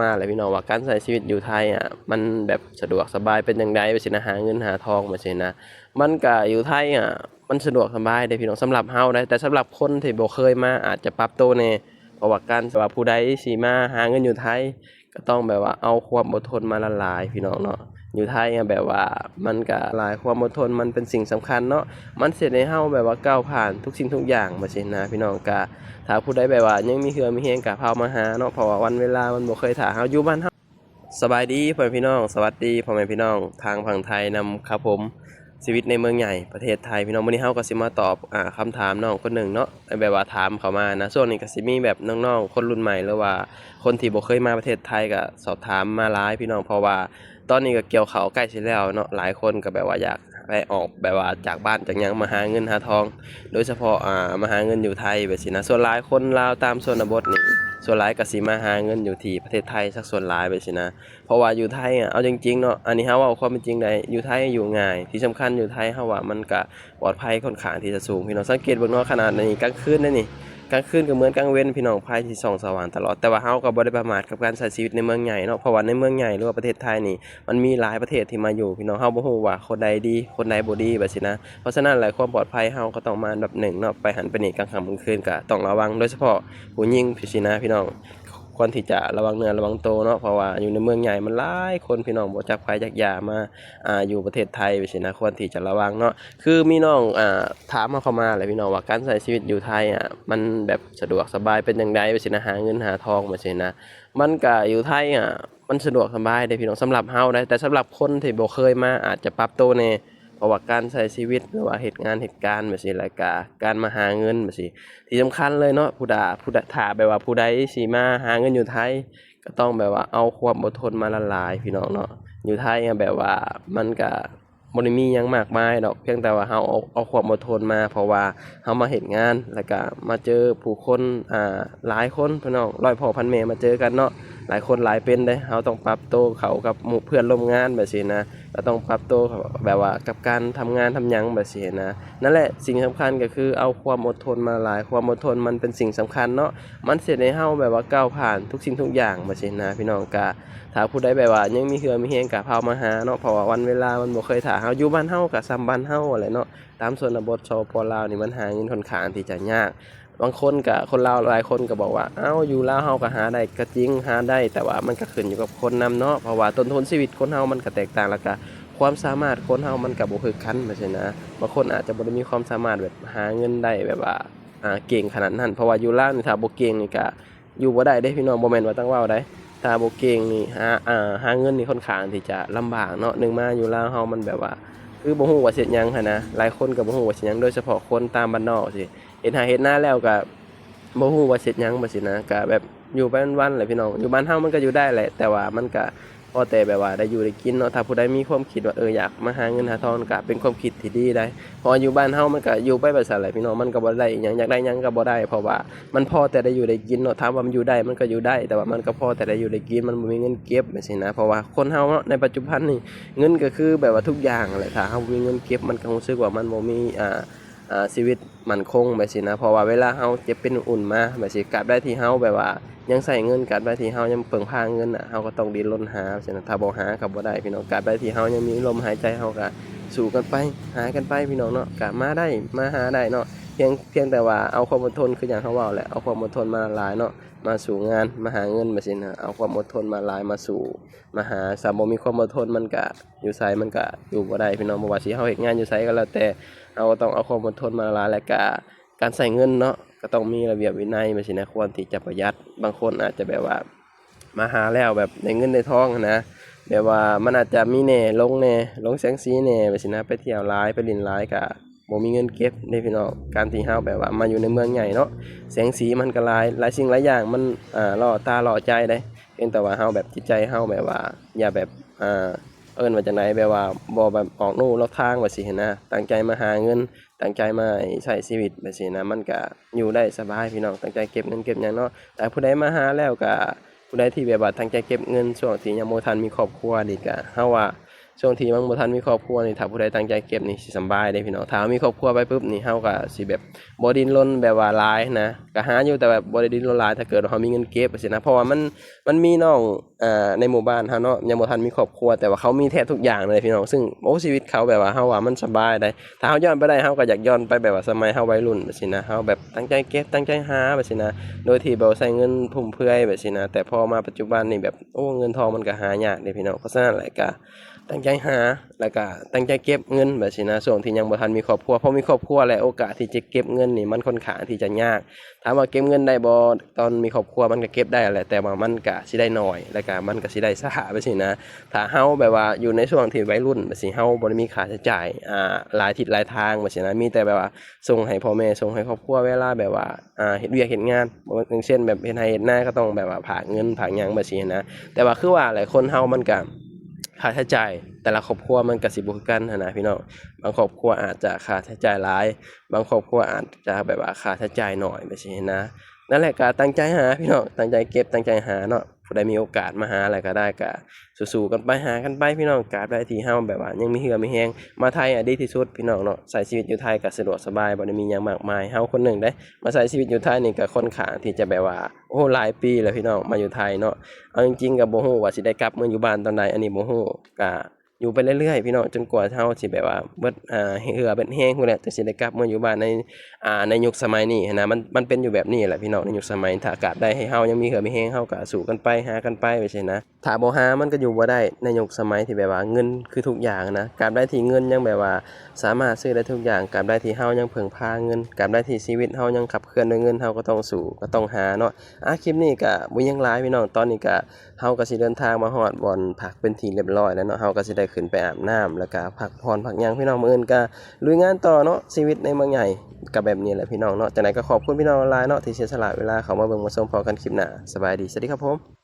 ມາແຫຼະພີ່ນ້ອງ ວ່າການໃຊ້ຊີວິດຢູ່ໄທອະ ມັນແບບສະດວກສະບາຍເປັນຈັ່ງໃດ ວ່າຊີ້ນະ ຫາເງິນຫາທອງ ວ່າຊີ້ນະ ມັນກະຢູ່ໄທອະ ມັນສະດວກສະບາຍເດ້ພີ່ນ້ອງ ສຳລັບເຮົາໄດ໋ ແຕ່ສຳລັບຄົນທີ່ບໍ່ເຄີຍມາອາດຈະປັບໂຕແດ່ ເພາະວ່າການທີ່ວ່າຜູ້ໃດຊິມາຫາເງິນຢູ່ໄທ ກໍຕ້ອງແບບວ່າເອົາຄວາມອົດທົນມາຫຼາຍໆ ພີ່ນ້ອງເນາະ. ຢູ່ໄທອະ ແບບວ່າມັນກະຫຼາຍ ຄວາມອົດທົນມັນເປັນສິ່ງສຳຄັນເນາະ ມັນຊິເຮັດໃຫ້ເຮົາແບບວ່າກ້າວຜ່ານທຸກສິ່ງທຸກຢ່າງ ວ່າຊີ້ນະ ພີ່ນ້ອງ. ກະ ຖ້າຜູ້ໃດແບບວ່າຍັງມີເຫື່ອມີແຮງກະພາວມາຫາເນາະ ເພາະວ່າວັນເວລາມັນບໍ່ເຄີຍຖ້າເຮົາຢູ່ບ້ານເຮົາ. ສະບາຍດີພໍ່ແມ່ພີ່ນ້ອງ ສະຫວັດດີພໍ່ແມ່ພີ່ນ້ອງທາງຝັ່ງໄທນຳຄັບຜົມ. ຊີວິດໃນເມືອງໃຫຍ່ປະເທດໄທ ພີ່ນ້ອງ ມື້ນີ້ເຮົາກໍຊິມາຕອບ ອາ ຄຳຖາມນ້ອງຄົນໜຶ່ງເນາະ ແບບວ່າຖາມເຂົ້າມານະ. ຊ່ວງນີ້ກໍຊິມີແບບນ້ອງໆຄົນລຸ້ນໃໝ່ ຫຼືວ່າຄົນທີ່ບໍ່ເຄີຍມາປະເທດໄທກໍສອບຖາມມາຫຼາຍ ພີ່ນ້ອງ ເພາະວ່າ ຕອນນີ້ກໍກ່ຽວເຂົ້າໃກ້ຊິແລ້ວເນາະ ຫຼາຍຄົນກໍແບບວ່າຢາກໄດ້ອອກ ແບບວ່າຈາກບ້ານຈາກຫຍັງມາຫາເງິນຫາທອງ ໂດຍສະເພາະ ອາ ມາຫາເງິນຢູ່ໄທ ແບບຊີ້ນະ. ສ່ວນຫຼາຍຄົນລາວຕາມຊົນນະບົດນີ້ ສ່ວນຫຼາຍກໍຊິມາຫາເງິນຢູ່ທີ່ປະເທດໄທສັກສ່ວນຫຼາຍ ແບບຊີ້ນະ. ເພາະວ່າຢູ່ໄທອະ ເອົາຈິງໆເນາະ ອັນນີ້ເຮົາເວົ້າຄວາມເປັນຈິງໄດ໋ ຢູ່ໄທຢູ່ງ່າຍ ທີ່ສຳຄັນຢູ່ໄທເຮົາວ່າມັນກະປອດໄພຄ່ອນຂ້າງທີ່ຈະສູງ ພີ່ນ້ອງ. ສັງເກດເບິ່ງເນາະ ຂະໜາດນີ້ກາງຄືນເດ້ນີ້ ກາງຄືນກໍເໝືອນກາງເວັນ ພີ່ນ້ອງ ໄຟທີ່ສ່ອງສະຫວ່າງຕະຫຼອດ. ແຕ່ວ່າເຮົາກໍບໍ່ໄດ້ປະໝາດກັບການໃຊ້ຊີວິດໃນເມືອງໃຫຍ່ເນາະ ເພາະວ່າໃນເມືອງໃຫຍ່ ຫຼືວ່າປະເທດໄທນີ້ ມັນມີຫຼາຍປະເທດທີ່ມາຢູ່ ພີ່ນ້ອງ ເຮົາບໍ່ຮູ້ວ່າຄົນໃດດີ ຄົນໃດບໍ່ດີ ແບບຊີ້ນະ. ເພາະສະນັ້ນແຫຼະ ຄວາມປອດໄພເຮົາກໍຕ້ອງມາອັນດັບໜຶ່ງເນາະ ໄປຫັ້ນໄປນີ້ກາງຄ່ຳກາງຄືນກໍຕ້ອງລະວັງ ໂດຍສະເພາະຜູ້ຍິງ ແບບຊີ້ນະ ພີ່ນ້ອງ ຄວນທີ່ຈະລະວັງເນື້ອລະວັງໂຕເນາະ ເພາະວ່າຢູ່ໃນເມືອງໃຫຍ່ມັນຫຼາຍຄົນ ພີ່ນ້ອງ ບໍ່ຈັກໄພຈັກຢາມາ ອາ ຢູ່ປະເທດໄທ ແບບຊີ້ນະ ຄວນທີ່ຈະລະວັງເນາະ. ຄືມີນ້ອງ ອາ ຖາມເຮົາເຂົ້າມາແຫຼະ ພີ່ນ້ອງ ວ່າການໃຊ້ຊີວິດຢູ່ໄທອະ ມັນແບບສະດວກສະບາຍເປັນຈັ່ງໃດ ແບບຊີ້ນະ ຫາເງິນຫາທອງ ແບບຊີ້ນະ. ມັນກະຢູ່ໄທອະ ມັນສະດວກສະບາຍເດ້ພີ່ນ້ອງ ສຳລັບເຮົາໄດ໋ ແຕ່ສຳລັບຄົນທີ່ບໍ່ເຄີຍມາອາດຈະປັບໂຕແດ່ ເພາະວ່າການໃຊ້ຊີວິດ ຫຼືວ່າເຮັດງານເຮັດການ ແບບຊີ້ ແລ້ວກະການມາຫາເງິນ ແບບຊີ້ ທີ່ສຳຄັນເລີຍເນາະ ຜູ້ດາ ຜູ້ດາ ຖ້າແບບວ່າຜູ້ໃດຊິມາຫາເງິນຢູ່ໄທ ກໍຕ້ອງແບບວ່າເອົາຄວາມອົດທົນມາຫຼາຍໆ ພີ່ນ້ອງເນາະ. ຢູ່ໄທອະ ແບບວ່າມັນກະ ບໍ່ໄດ້ມີຫຍັງມາກມາຍດອກ ພຽງແຕ່ວ່າເຮົາເອົາ ເອົາຄວາມອົດທົນມາ ເພາະວ່າເຮົາມາເຮັດງານ ແລ້ວກະມາເຈີຜູ້ຄົນ ອາ ຫຼາຍຄົນ ພີ່ນ້ອງ ຮ້ອຍພໍ່ພັນແມ່ມາເຈີກັນເນາະ ຫຼາຍຄົນຫຼາຍເປັນເດ້. ເຮົາຕ້ອງປັບໂຕເຂົ້າກັບໝູ່ເພື່ອນຮ່ວມງານ ແບບຊີ້ນະ ເຮົາຕ້ອງປັບໂຕແບບວ່າກັບການທຳງານທຳຫຍັງ ແບບຊີ້ນະ. ນັ້ນແຫຼະ ສິ່ງສຳຄັນກໍຄືເອົາຄວາມອົດທົນມາຫຼາຍ ຄວາມອົດທົນມັນເປັນສິ່ງສຳຄັນເນາະ ມັນຊິເຮັດໃຫ້ເຮົາແບບວ່າກ້າວຜ່ານທຸກສິ່ງທຸກຢ່າງ ແບບຊີ້ນະ ພີ່ນ້ອງ. ກະ ຖ້າຜູ້ໃດແບບວ່າຍັງມີເຫື່ອມີແຮງກະພາວມາຫາເນາະ ເພາະວ່າວັນເວລາມັນບໍ່ເຄີຍຖ້າເຮົາ. ຢູ່ບ້ານເຮົາກະສ່ຳບ້ານເຮົາຫັ້ນແຫຼະເນາະ ຕາມຊົນນະບົດ ສປປ ລາວນີ້ ມັນຫາເງິນຂ້ອນຂ້າງທີ່ຈະຍາກ. ບາງຄົນກະ ຄົນລາວຫຼາຍຄົນກະບອກວ່າ ເອົ້າ ຢູ່ລາວເຮົາກະຫາໄດ້ ກະຈິງ ຫາໄດ້ ແຕ່ວ່າມັນກະຂຶ້ນຢູ່ກັບຄົນນຳເນາະ ເພາະວ່າຕົ້ນທຶນຊີວິດຄົນເຮົາມັນກະແຕກຕ່າງ ແລ້ວກະຄວາມສາມາດຄົນເຮົາມັນກະບໍ່ຄືກັນ ແບບຊີ້ນະ. ບາງຄົນອາດຈະບໍ່ໄດ້ມີຄວາມສາມາດແບບຫາເງິນໄດ້ແບບວ່າ ອາ ເກັ່ງຂະໜາດນັ້ນ ເພາະວ່າຢູ່ລາວນີ້ ຖ້າບໍ່ເກັ່ງນີ້ກະ ຢູ່ບໍ່ໄດ້ເດ້ພີ່ນ້ອງ ບໍ່ແມ່ນວ່າຕ້ອງເວົ້າໃດ ຖ້າບໍ່ເກັ່ງນີ້ຫາ ອາ ຫາເງິນນີ້ຂ້ອນຂ້າງທີ່ຈະລຳບາກເນາະ. ໜຶ່ງມາຢູ່ລາວເຮົາມັນແບບວ່າ ຄືບໍ່ຮູ້ວ່າຊິເຮັດຫຍັງຫັ້ນນະ ຫຼາຍຄົນກໍບໍ່ຮູ້ວ່າຊິເຮັດຫຍັງ ໂດຍສະເພາະຄົນຕາມບ້ານນອກຊີ້ ເຮັດໄຮ່ເຮັດນາແລ້ວກໍບໍ່ຮູ້ວ່າຊິເຮັດຫຍັງ ແບບຊີ້ນະ ກໍແບບຢູ່ໄປວັນໆແຫຼະພີ່ນ້ອງ. ຢູ່ບ້ານເຮົາມັນກໍຢູ່ໄດ້ແຫຼະ ແຕ່ວ່າມັນກໍພໍແຕ່ແບບວ່າໄດ້ຢູ່ໄດ້ກິນເນາະ. ຖ້າຜູ້ໃດມີຄວາມຄິດວ່າ ເອີ ຢາກມາຫາເງິນຫາທອງ ກໍເປັນຄວາມຄິດທີ່ດີໄດ໋ ເພາະວ່າຢູ່ບ້ານເຮົາມັນກໍຢູ່ໄປແບບຊັ້ນແຫຼະພີ່ນ້ອງ ມັນກໍບໍ່ໄດ້ອີ່ຫຍັງ ຢາກໄດ້ຫຍັງກໍບໍ່ໄດ້ ເພາະວ່າ ມັນພໍແຕ່ໄດ້ຢູ່ໄດ້ກິນເນາະ. ຖາມວ່າມັນຢູ່ໄດ້ ມັນກໍຢູ່ໄດ້ ແຕ່ວ່າມັນກໍພໍແຕ່ໄດ້ຢູ່ໄດ້ກິນ ມັນບໍ່ມີເງິນເກັບ ແບບຊີ້ນະ. ເພາະວ່າຄົນເຮົາເນາະ ໃນປັດຈຸບັນນີ້ ເງິນກໍຄືແບບວ່າທຸກຢ່າງແຫຼະ ຖ້າເຮົາບໍ່ມີເງິນເກັບ ມັນກໍຮູ້ສຶກວ່າມັນບໍ່ມີ ອາ ອາ ຊີວິດໝັ້ນຄົງ ແບບຊີ້ນະ. ເພາະວ່າເວລາເຮົາເຈັບເປັນອຸ່ນມາ ແບບຊີ້ ກາບໃດທີ່ເຮົາແບບວ່າຍັງໃຊ້ເງິນ ກາບໃດທີ່ເຮົາຍັງເພິ່ງພາເງິນນະ ເຮົາກໍຕ້ອງດີ້ນລົນຫາ ແບບຊີ້ນະ. ຖ້າບໍ່ຫາກໍບໍ່ໄດ້ພີ່ນ້ອງ ກາບໃດທີ່ເຮົາຍັງມີລົມຫາຍໃຈ ເຮົາກໍສູ້ກັນໄປ ຫາກັນໄປພີ່ນ້ອງເນາະ ກໍມາໄດ້ ມາຫາໄດ້ເນາະ. ພຽງ ພຽງແຕ່ວ່າເອົາຄວາມອົດທົນ ຄືຢ່າງເຮົາເວົ້າແຫຼະ ເອົາຄວາມອົດທົນມາຫຼາຍເນາະ ມາສູ້ງານ ມາຫາເງິນ ແບບຊີ້ນະ ເອົາຄວາມອົດທົນມາຫຼາຍ ມາສູ້ ມາຫາ. ຖ້າບໍ່ມີຄວາມອົດທົນ ມັນກະຢູ່ໃສມັນກະຢູ່ບໍ່ໄດ້ພີ່ນ້ອງ ບໍ່ວ່າຊິເຮົາເຮັດງານຢູ່ໃສກໍແລ້ວແຕ່ ເຮົາກໍຕ້ອງເອົາຄວາມອົດທົນມາຫຼາຍ ແລະກະການໃຊ້ເງິນເນາະ ກໍຕ້ອງມີລະບຽບວິໄນ ແບບຊີ້ນະ ຄວນທີ່ຈະປະຢັດ. ບາງຄົນອາດຈະແບບວ່າມາຫາແລ້ວແບບໄດ້ເງິນໄດ້ທອງຫັ້ນນະ ແບບວ່າມັນອາດຈະມີແດ່ ຫຼົງແດ່ ຫຼົງແສງສີແດ່ ແບບຊີ້ນະ ໄປທ່ຽວຫຼາຍ ໄປຫຼິ້ນຫຼາຍ ກະ ບໍ່ມີເງິນເກັບເດ້ພີ່ນ້ອງ. ການທີ່ເຮົາແບບວ່າມາຢູ່ໃນເມືອງໃຫຍ່ເນາະ ແສງສີມັນກໍຫຼາຍ ຫຼາຍສິ່ງຫຼາຍຢ່າງມັນ ອ່າ ຫຼໍ່ຕາຫຼໍ່ໃຈເດ້. ພຽງແຕ່ວ່າເຮົາແບບຈິດໃຈເຮົາແບບວ່າຢ່າແບບ ອ່າ ເອີ້ນວ່າຈັ່ງໃດ ແບບວ່າບໍ່ແບບອອກນອກลู่ນອກທາງ ແບບຊີ້ຫັ້ນນະ ຕັ້ງໃຈມາຫາເງິນ ຕັ້ງໃຈມາໃຊ້ຊີວິດ ແບບຊີ້ນະ ມັນກະຢູ່ໄດ້ສະບາຍພີ່ນ້ອງ ຕັ້ງໃຈເກັບເງິນເກັບຫຍັງເນາະ. ແຕ່ຜູ້ໃດມາຫາແລ້ວກະ ຜູ້ໃດທີ່ແບບວ່າຕັ້ງໃຈເກັບເງິນ ຊ່ວງທີ່ຍັງບໍ່ທັນມີຄອບຄົວນີ້ກະ ເຮົາວ່າ ຊ່ວງທີ່ຍັງບໍ່ທັນມີຄອບຄົວນີ້ ຖ້າຜູ້ໃດຕັ້ງໃຈເກັບນີ້ຊິສຳບາຍເດ້ພີ່ນ້ອງ. ຖ້າເຮົາມີຄອບຄົວໄປປຶບນີ້ ເຮົາກໍຊິແບບບໍ່ດີ້ນລົນແບບວ່າຫຼາຍນະ ກໍຫາຢູ່ ແຕ່ແບບບໍ່ໄດ້ດີ້ນລົນຫຼາຍ. ຖ້າເກີດວ່າເຮົາມີເງິນເກັບຈັ່ງຊີ້ນະ ເພາະວ່າມັນ ມັນມີນ້ອງ ອ່າ ໃນໝູ່ບ້ານເຮົາເນາະ ຍັງບໍ່ທັນມີຄອບຄົວ ແຕ່ວ່າເຂົາມີແທບທຸກຢ່າງເລີຍພີ່ນ້ອງ. ຊຶ່ງ ໂອ້ ຊີວິດເຂົາແບບວ່າ ເຮົາວ່າມັນສະບາຍໃດ໋. ຖ້າເຮົາຍ້ອນໄປໄດ້ ເຮົາກໍຢາກຍ້ອນໄປແບບວ່າສະໄໝເຮົາໄວລຸ້ນຈັ່ງຊີ້ນະ ເຮົາແບບຕັ້ງໃຈເກັບ ຕັ້ງໃຈຫາຈັ່ງຊີ້ນະ ໂດຍທີ່ບໍ່ໃຊ້ເງິນຟຸມເຟືອຍຈັ່ງຊີ້ນະ. ແຕ່ພໍມາປັດຈຸບັນນີ້ແບບ ໂອ້ ເງິນທອງມັນກໍຫາຍາກເດ້ພີ່ນ້ອງ. ເພາະສະນັ້ນແຫຼະ ກໍຕັ້ງໃຈຫາ ແລ້ວກໍຕັ້ງໃຈເກັບເງິນຈັ່ງຊີ້ນະ ຊ່ວງທີ່ຍັງບໍ່ທັນມີຄອບຄົວ. ພໍມີຄອບຄົວແລ້ວ ໂອກາດທີ່ຈະເກັບເງິນນີ້ ມັນຄ່ອນຂ້າງທີ່ຈະຍາກ. ຖາມວ່າເກັບເງິນໄດ້ບໍ່? ຕອນມີຄອບຄົວມັນກໍເກັບໄດ້ແຫຼະ ແຕ່ວ່າມັນກໍຊິໄດ້ໜ້ອຍ ແລ້ວກໍມັນກໍຊິໄດ້ຊ້າຈັ່ງຊີ້ນະ. ຖ້າເຮົາແບບວ່າຢູ່ໃນຊ່ວງທີ່ໄວລຸ້ນຈັ່ງຊີ້ ເຮົາບໍ່ໄດ້ມີຄ່າໃຊ້ຈ່າຍ ອ່າ ຫຼາຍທິດຫຼາຍທາງຈັ່ງຊີ້ນະ ມີແຕ່ແບບວ່າສົ່ງໃຫ້ພໍ່ແມ່ ສົ່ງໃຫ້ຄອບຄົວ ເວລາແບບວ່າ ອ່າ ເຮັດວຽກເຮັດງານ ຢ່າງເຊັ່ນແບບເຮັດໄຮ່ເຮັດນາ ກໍຕ້ອງແບບວ່າຝາກເງິນຝາກຫຍັງຈັ່ງຊີ້ນະ. ແຕ່ວ່າຄືວ່າແຫຼະ ຄົນເຮົາມັນກໍ ຄ່າໃຊ້ຈ່າຍແຕ່ລະຄອບຄົວມັນກໍຊິບໍ່ຄືກັນຫັ້ນນະພີ່ນ້ອງ. ບາງຄອບຄົວອາດຈະຄ່າໃຊ້ຈ່າຍຫຼາຍ ບາງຄອບຄົວອາດຈະແບບວ່າຄ່າໃຊ້ຈ່າຍໜ້ອຍຈັ່ງຊີ້ນະ. ນັ້ນແຫຼະ ກໍຕັ້ງໃຈຫາພີ່ນ້ອງ ຕັ້ງໃຈເກັບ ຕັ້ງໃຈຫາເນາະ. ຜູ້ໃດມີໂອກາດມາຫາແລ້ວກໍໄດ້ ກໍສູ້ໆກັນໄປ ຫາກັນໄປພີ່ນ້ອງ. ຕາບໃດທີ່ເຮົາແບບວ່າຍັງມີເຫື່ອມີແຮງ ມາໄທອະ ດີທີ່ສຸດພີ່ນ້ອງເນາະ. ໃຊ້ຊີວິດຢູ່ໄທກໍສະດວກສະບາຍ ບໍ່ໄດ້ມີຫຍັງມາກມາຍ. ເຮົາຄົນໜຶ່ງເດ້ ມາໃຊ້ຊີວິດຢູ່ໄທນີ້ກໍຄ່ອນຂ້າງທີ່ຈະແບບວ່າ ໂອ້ ຫຼາຍປີແລ້ວພີ່ນ້ອງ ມາຢູ່ໄທເນາະ. ເອົາຈິງໆກໍບໍ່ຮູ້ວ່າຊິໄດ້ກັບເມືອຢູ່ບ້ານຕອນໃດ ອັນນີ້ບໍ່ຮູ້. ກະຢູ່ໄປເລື້ອຍໆ ພີ່ນ້ອງ ຈົນກວ່າເຮົາຊິແບບວ່າເບິດ ອ່າ ເຫື່ອເບິດແຮງພຸ້ນແຫຼະ ຈັ່ງຊິໄດ້ກັບເມືອຢູ່ບ້ານໃນ ອ່າ ໃນຍຸກສະໄໝນີ້ຫັ້ນນະ. ມັນ ມັນເປັນຢູ່ແບບນີ້ແຫຼະພີ່ນ້ອງ ໃນຍຸກສະໄໝ. ຖ້າຕາບໃດທີ່ເຮົາຍັງມີເຫື່ອມີແຮງ ເຮົາກໍສູ້ກັນໄປ ຫາກັນໄປຈັ່ງຊີ້ນະ. ຖ້າບໍ່ຫາມັນກໍຢູ່ບໍ່ໄດ້ ໃນຍຸກສະໄໝທີ່ແບບວ່າເງິນຄືທຸກຢ່າງນະ. ຕາບໃດທີ່ເງິນຍັງແບບວ່າສາມາດຊື້ໄດ້ທຸກຢ່າງ ຕາບໃດທີ່ເຮົາຍັງເພິ່ງພາເງິນ ຕາບໃດທີ່ຊີວິດເຮົາຍັງຂັບເຄື່ອນດ້ວຍເງິນ ເຮົາກໍຕ້ອງສູ້ ກໍຕ້ອງຫາເນາະ. ອ່າ ຄລິບນີ້ກໍບໍ່ຫຍັງຫຼາຍພີ່ນ້ອງ ຕອນນີ້ກໍ ເຮົາກໍຊິເດີນທາງມາຮອດບ່ອນພັກເປັນທີ່ຮຽບຮ້ອຍແລ້ວເນາະ. ເຮົາກໍຊິໄດ້ຂຶ້ນໄປອາບນ້ຳ ແລ້ວກໍພັກຜ່ອນພັກຫຍັງພີ່ນ້ອງ. ມື້ອື່ນກໍລຸຍງານຕໍ່ເນາະ ຊີວິດໃນເມືອງໃຫຍ່ກໍແບບນີ້ແຫຼະພີ່ນ້ອງເນາະ. ຈັ່ງໃດກໍຂອບຄຸນພີ່ນ້ອງຫຼາຍເນາະ ທີ່ເສຍສະຫຼະເວລາເຂົ້າມາເບິ່ງມາຊົມ. ພໍ້ກັນຄລິບໜ້າ ສະບາຍດີ ສະຫວັດດີຄັບຜົມ.